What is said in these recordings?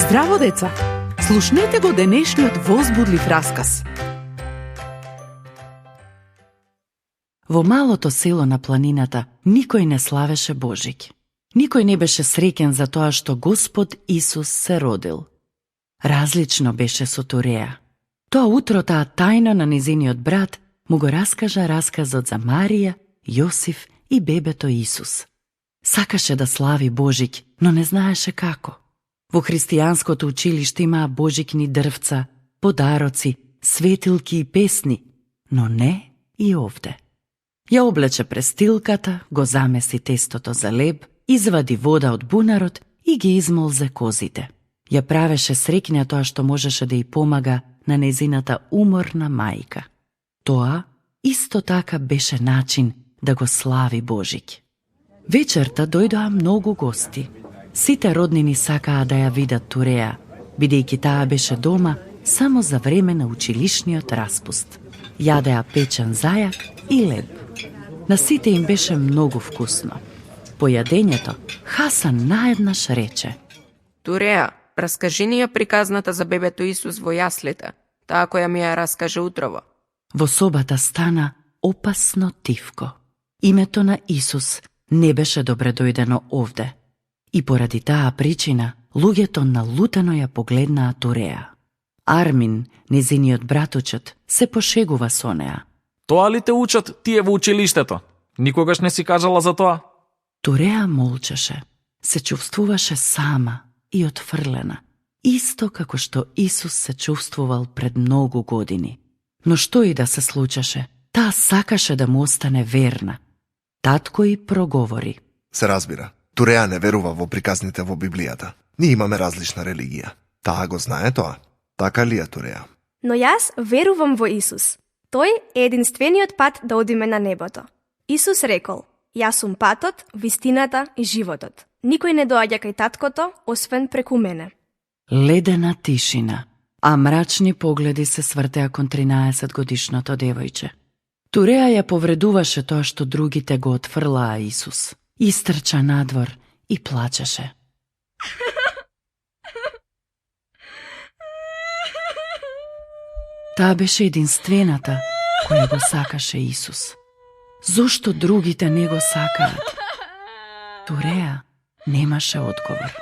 Здраво, деца! Слушнете го денешниот возбудлив расказ. Во малото село на планината никој не славеше Божик. Никој не беше среќен за тоа што Господ Исус се родил. Различно беше со Туреа. Тоа утро таа тајно на незиниот брат му го раскажа расказот за Марија, Јосиф и бебето Исус. Сакаше да слави Божик, но не знаеше како. Во христијанското училиште имаа божикни дрвца, подароци, светилки и песни, но не и овде. Ја облече престилката, го замеси тестото за леб, извади вода од бунарот и ги измолзе козите. Ја правеше среќна тоа што можеше да ја помага на незината уморна мајка. Тоа исто така беше начин да го слави Божик. Вечерта дојдоа многу гости. Сите роднини сакаа да ја видат Туреа, бидејќи таа беше дома само за време на училишниот распуст. Јадеа печен зајак и леб. На сите им беше многу вкусно. По јадењето, Хасан наеднаш рече: Туреа, раскажи ни ја приказната за бебето Исус во јаслите, таа која ми ја раскаже утрово. Во собата стана опасно тивко. Името на Исус не беше добре дојдено овде. И поради таа причина, луѓето налутено ја погледнаа Туреа. Армин, незиниот братучет, се пошегува со неа. Тоа ли те учат тие во училиштето? Никогаш не си кажала за тоа? Туреа молчеше. Се чувствуваше сама и отфрлена. Исто како што Исус се чувствувал пред многу години. Но што и да се случеше, таа сакаше да му остане верна. Татко и проговори: Се разбира, Туреа не верува во приказните во Библијата. Ние имаме различна религија. Таа го знае тоа. Така ли е, Туреа? Но јас верувам во Исус. Тој е единствениот пат да одиме на небото. Исус рекол: Јас сум патот, вистината и животот. Никој не доаѓа кај таткото, освен преку мене. Ледена тишина, а мрачни погледи се свртеа кон 13 годишното девојче. Туреа ја повредуваше тоа што другите го отфрлаа Исус. Истрча надвор и плачеше. Таа беше единствената која го сакаше Исус. Зошто другите не го сакаат? Туреа немаше одговор.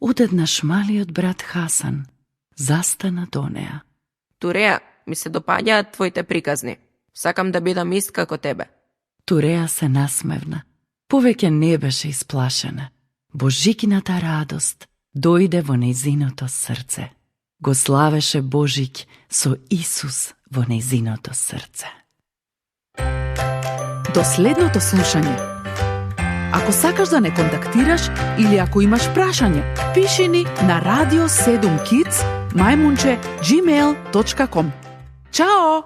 Одеднаш малиот брат Хасан застана до неа. Туреа, ми се допаѓаат твоите приказни. Сакам да бидам ист како тебе. Туреа се насмевна. Повеќе не беше исплашена. Божикината радост дојде во нејзиното срце. Го славеше Божик со Исус во нејзиното срце. До следното слушање. Ако сакаш да не контактираш или ако имаш прашање, пиши ни на radio7kids@gmail.com. Чао!